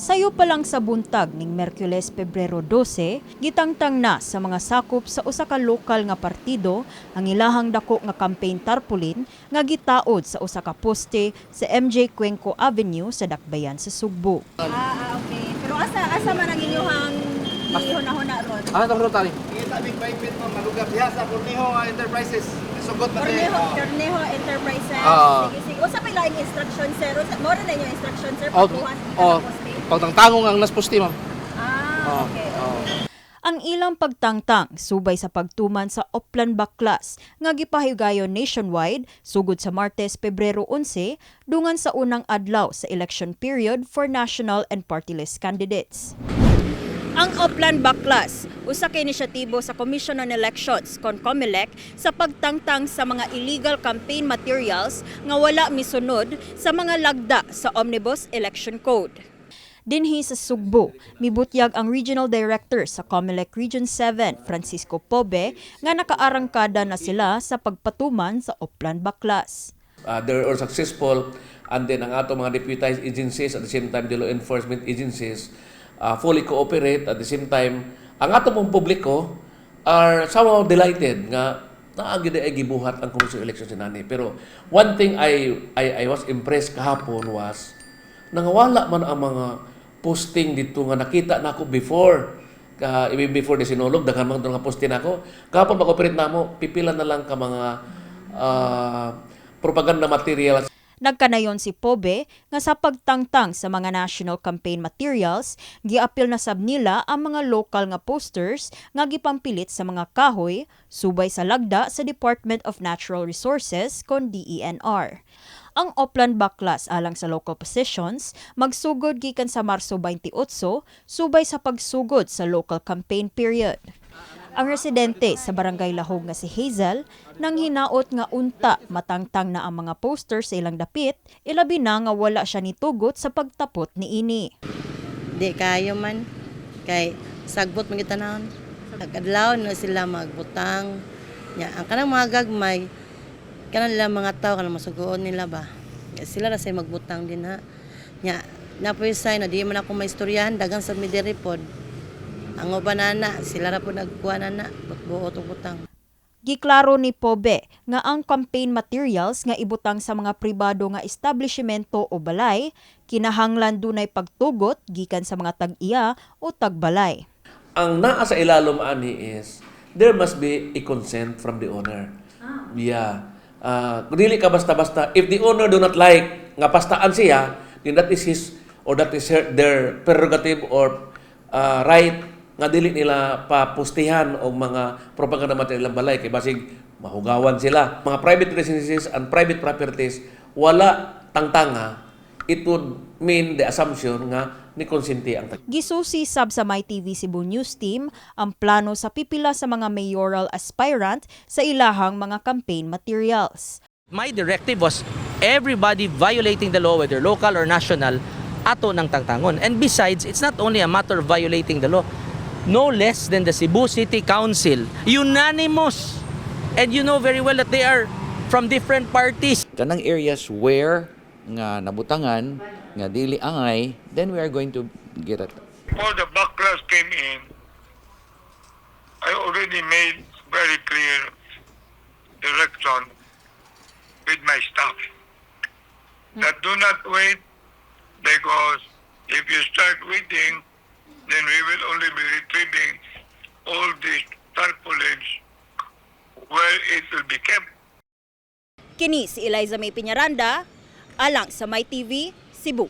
Sayo pa lang sa buntag ning Miyerkules, Pebrero 12, gitangtang na sa mga sakop sa usa ka lokal nga partido ang ilahang dako nga campaign tarpaulin nga gitaod sa usa ka poste sa MJ Cuenco Avenue sa Dakbayan sa Sugbo. Ah, okay. Pero asa man ang inyong gihuna-huna ron? Ano itong rotary? Kita mig private mo malugar diha sa Cornejo Enterprises. Sugot pa Cornejo, Cornejo Enterprises. Ah. Sige, sige. Usa pa ilaing instruction, sir? Usa mo na inyong instruction, sir, Oh, pagkuha sa oh, poste? Pagtangtangong ang nas poste, ma'am. Ah, Oh, okay. oh. Ang ilang pagtangtang subay sa pagtuman sa Oplan Baklas nga gipahigayon nationwide sugod sa Martes, Pebrero 11, dungan sa unang adlaw sa election period for national and party list candidates. Ang Oplan Baklas, usa ka inisyatibo sa Commission on Elections kon COMELEC sa pagtangtang sa mga illegal campaign materials nga wala misunod sa mga lagda sa Omnibus Election Code. Dinhi sa Sugbo, mibutyag ang Regional Director sa COMELEC Region 7, Francisco Pobe, nga nakaarangkada na sila sa pagpatuman sa Oplan Baklas. They are successful, and then ang ato mga deputized agencies, at the same time the law enforcement agencies fully cooperate. At the same time, ang ato mong publiko are somehow delighted nga naa gyud ay gibuhat ang Commission on Elections inani. Pero one thing I was impressed kahapon was nangawala man ang mga posting dito nga nakita nako before ka, even before the Sinulog, daghan man nga posting nako. Kahapon mag-operate namo, pipila na lang ka mga propaganda materials. Nagkanayon si Pobe nga sa pagtangtang sa mga national campaign materials, giapil na sab nila ang mga local nga posters nga gipampilit sa mga kahoy subay sa lagda sa Department of Natural Resources kon DENR. Ang Oplan Baklas alang sa local positions magsugod gikan sa Marso 28 subay sa pagsugod sa local campaign period. Ang residente sa Barangay Lahog nga si Hazel nang hinaot nga unta matangtang na ang mga poster sa ilang dapit, ilabi na nga wala siya nitugot sa pagtapot niini. Di kayo man kay sagbot man gyud tanawon. Adlaw na sila magbutang. Nya ang kanang mga gagmay, kanang nila mga tao, kanang masugoon nila ba. Nya, sila ra say magbutang din ha. Nya napoy sign na di man ako maistoryahan, dagan sa midiri pod. Ang uban na sila ra pod nagkuha na na buot og butang. Giklaro ni Pobe nga ang campaign materials nga ibutang sa mga pribado nga establishmento o balay kinahanglan dunay pagtugot gikan sa mga tag-iya o tagbalay. Ang naa sa ilalom ani is there must be a consent from the owner. Yeah. Kung dili ka basta-basta, if the owner do not like nga pastaan siya, then that is his or that is her, their prerogative or right nga dili nila papustihan og mga propaganda material ang balay kay basig mahugawan sila. Mga private residences and private properties, wala tangtanga, it would mean the assumption nga ni konsente ang tag Gisusi sab sa MyTV Cebu News Team ang plano sa pipila sa mga mayoral aspirant sa ilahang mga campaign materials. My directive was everybody violating the law, whether local or national, ato ng tangtangon. And besides, it's not only a matter of violating the law. No less than the Cebu City Council, unanimous. And you know very well that they are from different parties. Kanang areas where nga nabutangan nga dili angay, then we are going to get it. Before the backlash came in, I already made very clear direction with my staff that do not wait, because if you start waiting, then we will only be retrieving all these tarpaulins where it will be kept. Kini si Eliza May Piñaranda, alang sa MyTV, Cebu.